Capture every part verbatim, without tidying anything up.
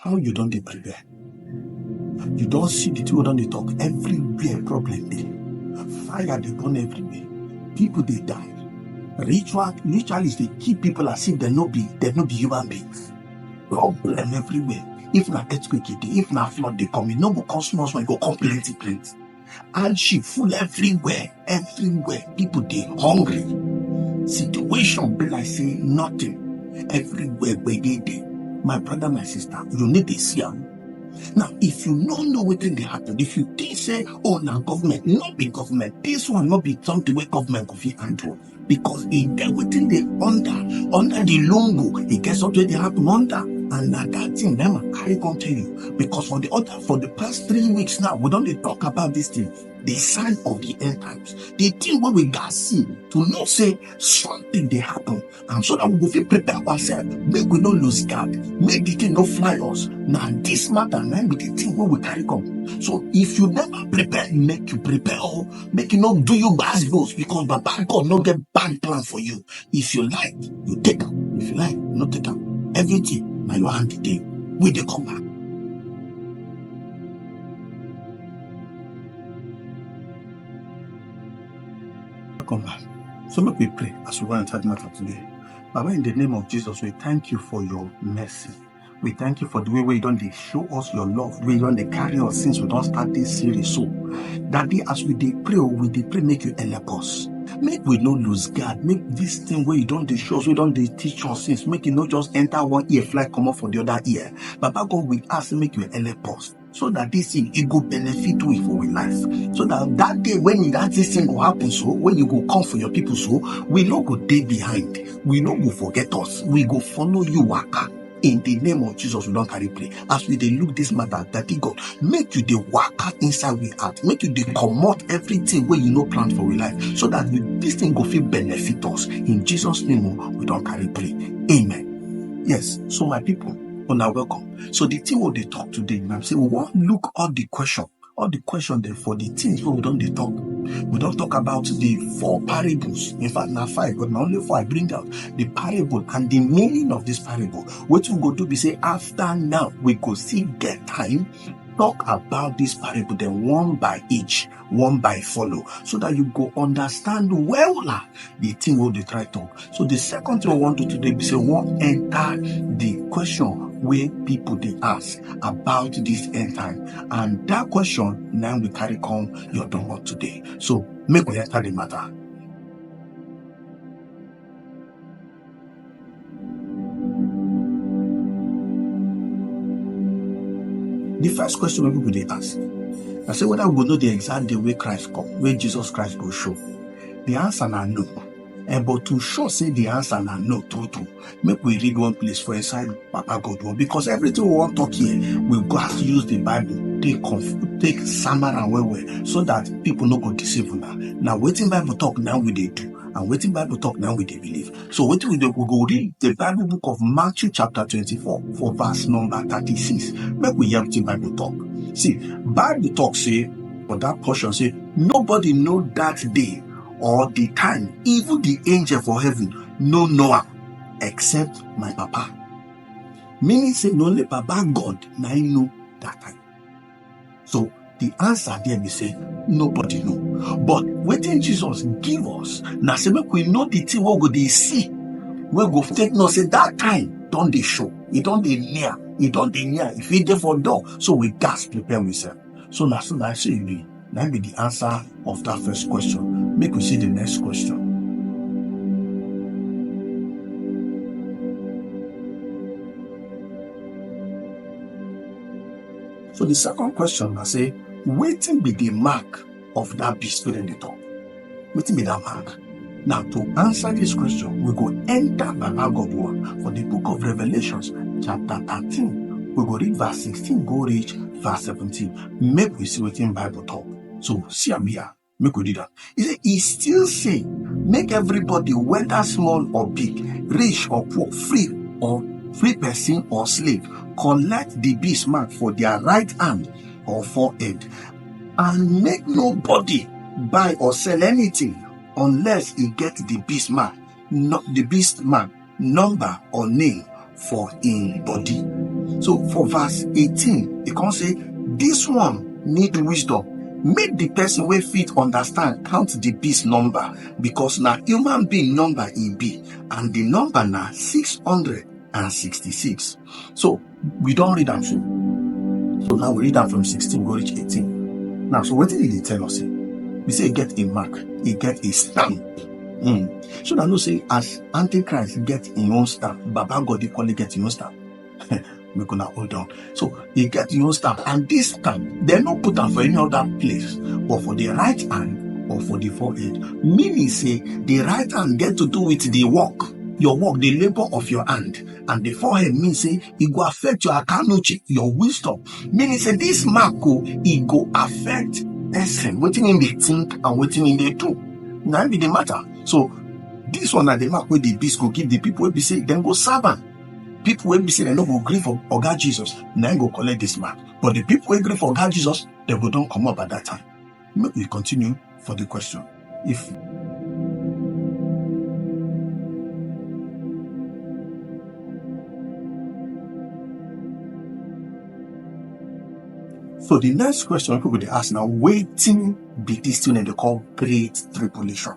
How you don dey prepare? You don see the thing wey don dey talk everywhere, problem dey. Fire dey burn everywhere. People dey die. Ritual, ritualists dey kill people as if dem no be, dem no be human beings. Problem everywhere. If na earthquake e dey, if na flood dey come, e no go come small small, e go come plenty plenty. Hardship full everywhere, everywhere. People dey hungry. Situation be like say nothing. Everywhere gbege dey. My brother, my sister, you need to see am. Now, if you no know wetin dey happen, if you think say, "Oh, na government," no be government. This one no be something wey government go fit handle, because e get wetin dey under, under the lungu. E get something dey happen under, and na that thing dem I carry come tell you. Because for the other, for the past three weeks now, we don dey talk about this thing, the sign of the end times, the thing wey we gats see to know say something dey happen, and so that we go fit prepare ourselves, make we no lose guard, make the thing no fly us. Na this matter na be the thing wey we carry come. So if you never prepare, make you prepare, oh, make you no do you gbas gbos, because Baba God no get bad plan for you. If you like, you take am. If you like, no take am. Everything na your hand e dey. We dey come back. Come back. So make we pray as we wan enter the matter today. Baba, in the name of Jesus, we thank you for your mercy. We thank you for the way wey you don dey show us your love, wey you don dey carry us since we don start this series. So, Daddy, as we dey pray, oh, we dey pray make you help us. Make we no lose guard. Make this thing wey you don dey show us, wey you don dey teach us since, make e no just enter one ear, fly comot for the other ear. Baba God, we ask make you help us, so that this thing, e go benefit we for we life. So that that day when that this thing go happen, so when you go come for your people, so we no go dey behind. We no go forget us. We go follow you waka. In the name of Jesus, we don carry pray. As we dey look this matter, Daddy God, make you dey waka inside we heart. Make you dey comot everything wey you no plan for we life, so that we, this thing go fit benefit us. In Jesus' name, oh, we don carry pray. Amen. Yes, so my people, una welcome. So the thing wey we dey talk today, na say we wan look all the question, all the question dem for the things wey we don dey talk. We don talk about the four parables. In fact, na five, but na only four I bring out. The parable and the meaning of this parable. Wetin we go do be say after now, we go still get time talk about this parable dem one by each, one by follow, so that you go understand well, ah, the thing wey we dey try talk. So the second thing we wan do today be say we wan enter the question wey people dey ask about this end time, and that question na we carry come your domot today. So make we enter the matter. The first question wey people dey ask, I say whether we go know the exact day wey Christ come, wey Jesus Christ go show. The answer na no. And but to show say the answer na no true true, make we read one place for inside Baba God word, because everything we wan talk here, we go have to use the Bible take conf-, take summary am well well, so that people no go deceive una. Na wetin Bible talk na we dey do, and wetin Bible talk na we dey believe. So wetin we do, we go read the Bible book of Matthew chapter twenty-four for verse number thirty-six. Make we hear wetin Bible talk. See, Bible talk say, for that portion say, nobody know that day or the time, even the angel for heaven no know am, except my Papa. Meaning say na only Baba God na him know that time. So the answer there be say nobody know. But wetin Jesus give us na say make we know the thing wey we go dey see, wey go take know say that time don dey show, e don dey near, e don dey near, e fit dey for door. So we gats prepare ourselves. So na so na so e be. Na be the answer of that first question. Make we see the next question. So the second question na say, wetin be the mark of that beast wey dem dey talk? Wetin be that mark? Now, to answer this question, we go enter Baba God word for the book of Revelations, chapter thirteen. We go read verse sixteen, go reach verse seventeen. Make we see wetin Bible talk. So, see am here. Make we read am. He say, he still say, make everybody, whether small or big, rich or poor, free or free person or slave, collect the beast mark for their right hand or forehead, and make nobody buy or sell anything unless he get the beast mark, no, the beast mark number or name for him body. So for verse eighteen, e come say, "This one need wisdom. Make the person wey fit understand count the beast number, because na human being number e be, and the number na six hundred and sixty-six." So we don read am so. So now we read am from sixteen go reach eighteen. Now, so wetin e dey tell us here? We say e get a mark, e get a stamp. Mm. So I know say as Antichrist get im own stamp, Baba God equally get im own stamp. Make una hold on. So e get im own stamp, and this stamp, dem no put am for any other place, but for the right hand or for the forehead. Meaning say the right hand get to do with the work, your work, the labor of your hand, and the forehead mean say e go affect your akanuche, your wisdom. Meaning say this mark o, e go affect person, wetin im dey think and wetin im dey do. Na im be the matter. So this one na the mark wey the beast go give the people wey be say dem go serve am. People wey be say dem no go gree for Oga Jesus, na im go collect this mark. But the people wey gree for Oga Jesus, dem go don comot by that time. Make we continue for the question. If So the next question people dey ask now, wetin be this thing dem dey call great tribulation?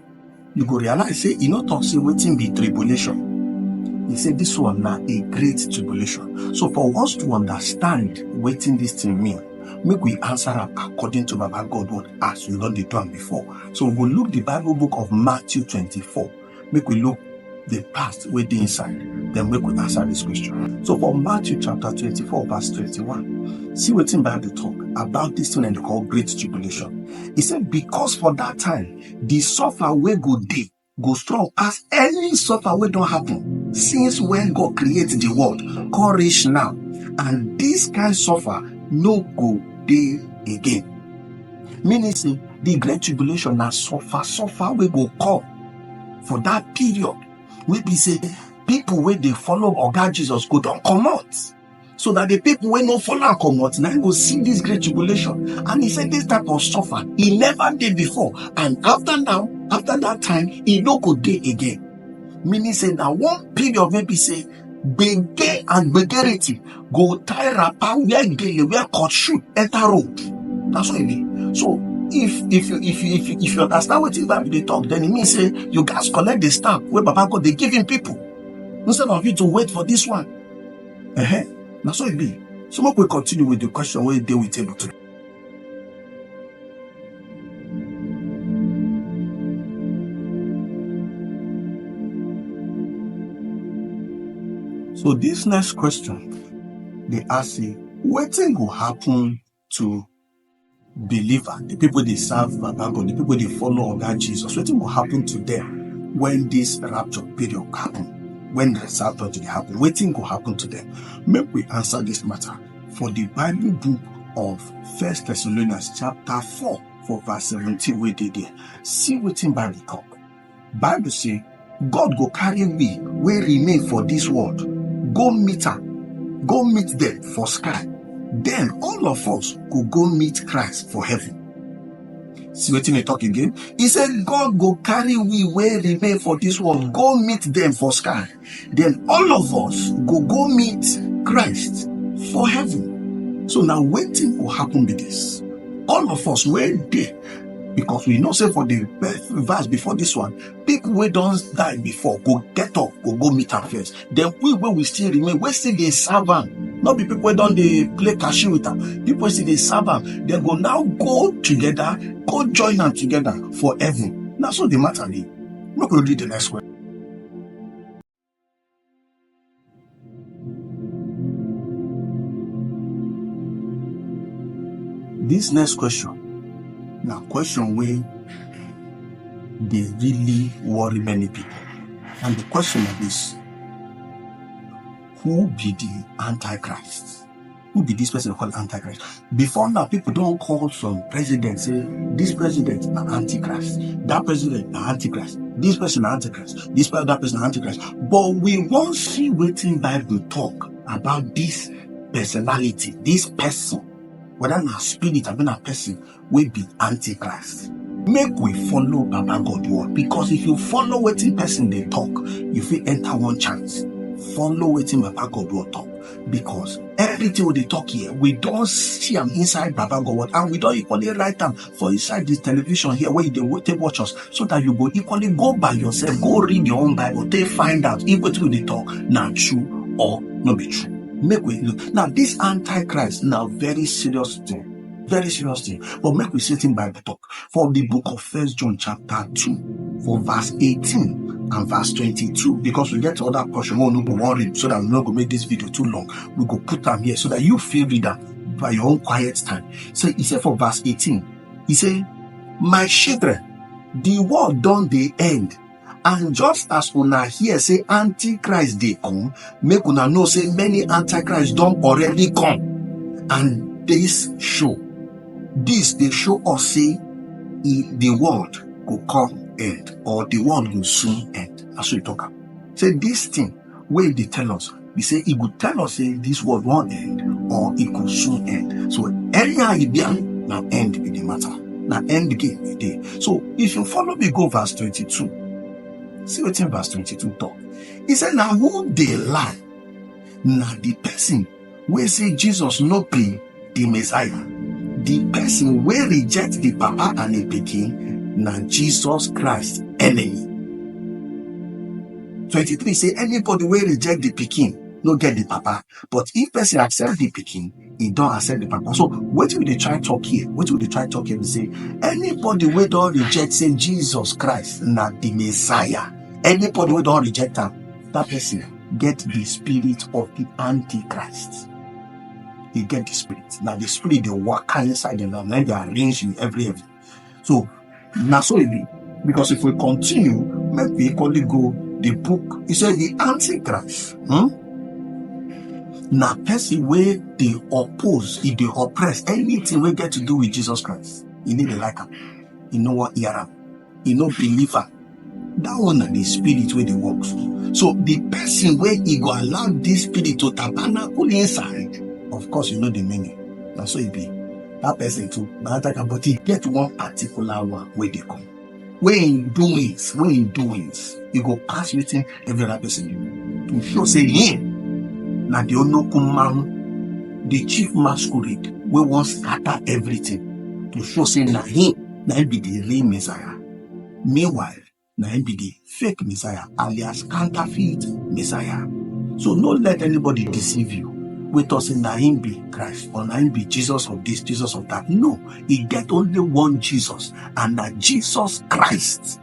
You go realize say e no talk say wetin be tribulation. E say this one na a great tribulation. So for us to understand wetin this thing mean, make we answer am according to Baba God word as we don dey do am before. So we go look the Bible book of Matthew twenty-four. Make we look the past wey dey inside, then make we answer this question. So for Matthew chapter twenty-four, verse twenty-one, see wetin Bible talk about this thing dem dey call great tribulation. E say, "Because for that time, the suffer wey go dey go strong as any suffer wey don happen since when God create the world, come reach now, and this kind suffer no go dey again." Meaning say the great tribulation na suffer, suffer wey go come for that period wey be say people wey dey follow Oga Jesus go don comot, so that the people wey no follow am comot na im go see this great tribulation. And e say this type of suffer e never dey before, and after now, after that time, e no go dey again. Meaning say na one period wey be say gbege and gbegerity go tie wrapper, wear gele, wear coat shoe, enter road. Na so e be. So if if you if you if you if you understand wetin Bible dey talk, then e mean say you gats collect the stamp wey Baba God dey give im people, instead of you to wait for this one. Uh-huh. Na so e be. So make we continue with the question wey dey with table today. So this next question dey ask say, wetin go happen to believer, the people dey serve Baba God, the people dey follow Oga Jesus? Wetin go happen to them when this rapture period happen? When the rapture dey happen, wetin go happen to them? Make we answer this matter for the Bible book of First Thessalonians chapter four, for verse seventeen wey dey there. See wetin Bible talk. Bible say, "God go carry we wey remain for this world go meet am, go meet them for sky. Then all of us go go meet Christ for heaven." See wetin e talk again? E say, "God go carry we wey remain for this world go meet them for sky. Then all of us go go meet Christ for heaven." So na wetin go happen be this. All of us wey dey, because we know say for the verse before this one, people wey don die before go get up, go go meet am first. Then we wey we still remain, wey still dey serve am, no be people wey don dey play cashew with am, people wey still dey serve am, dem go now go together, go join am together for heaven. Na so the matter be. Make we read the next one. This next question na question wey dey really worry many people. And the question na this: who be the Antichrist? Who be this person called Antichrist? Before now, people don call some president, say, "This president na Antichrist, that president na Antichrist, this person na Antichrist, this person, that person na Antichrist." But we wan see wetin Bible talk about this personality, this person, whether na spirit abi na person wey be Antichrist. Make we follow Baba God word, because if you follow wetin person dey talk, you fit enter one chance. Follow wetin Baba God word talk. Because everything we dey talk here, we don see am inside Baba God word, and we don equally write am for inside this television here where you dey wa- take watch us, so that you go equally go by yourself, go read your own Bible, take find out if wetin we dey talk na true or no be true. Make we look. Now, this antichrist na very serious thing, very serious thing. But make we see wetin Bible talk for the book of First John chapter two, for verse eighteen and verse twenty-two, because we get other portion wey we no go wan read, so that we no go make this video too long. We go put am here so that you fit read am by your own quiet time. So he said for verse eighteen, he say, "My children, the world don dey end, and just as una hear say antichrist dey come, make una know say many antichrists don already come, and this show, this dey show us say e, the world go come end, or the world go soon end." That's what he talk am. Say this thing wey e dey tell us, he say e go tell us say this world wan end or e go soon end. So anyhow e be am, na end be the matter. Na end game e dey. So if you follow me go verse twenty-two, see wetin verse twenty-two talk. He say, "Na who dey lie? Na the person wey say Jesus no be the Messiah. The person wey reject the Papa and the Pikin na Jesus Christ enemy." Twenty-three say, "Anybody wey reject the Pikin no get the Papa, but if person accept the Pikin, he don accept the Papa." So wetin we dey try talk here, wetin we dey try talk here be say, anybody wey don reject say Jesus Christ na the Messiah, anybody wey don reject am, that person get the spirit of the Antichrist. He get the spirit. Na the spirit dey waka inside them now. Na dey arrange you every every. So na so e be. Because if we continue, make we equally go the book. He said the Antichrist, hmm? Na person wey dey oppose, e dey oppress anything wey get to do with Jesus Christ. E no dey like am. E no wan hear am. E no believe am. That one na the spirit wey dey work. So the person wey e go allow this spirit to tabernacle inside, of course, you know the meaning. Na so e be. That person too, na that kind, but e get one particular one wey dey come. Wey im doings, wey im doings, e go pass wetin every other person dey do. To show say him na the Onokumamu, the chief masquerade wey wan scatter everything. To show say na him, na him be the real Messiah. Meanwhile, na him be the fake Messiah, alias counterfeit Messiah. So no let anybody deceive you. Wey talk say na him be Christ, or na him be Jesus of this, Jesus of that. No, e get only one Jesus, and na Jesus Christ,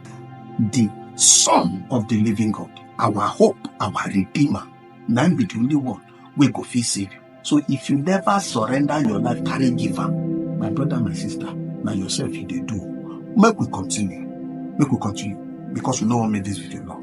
the Son of the living God, our hope, our Redeemer. Na him be the only one wey go fit save you. So if you never surrender your life, carry give am, my brother, my sister, na yourself you dey do. Make we continue. Make we continue, because we no wan make this video long.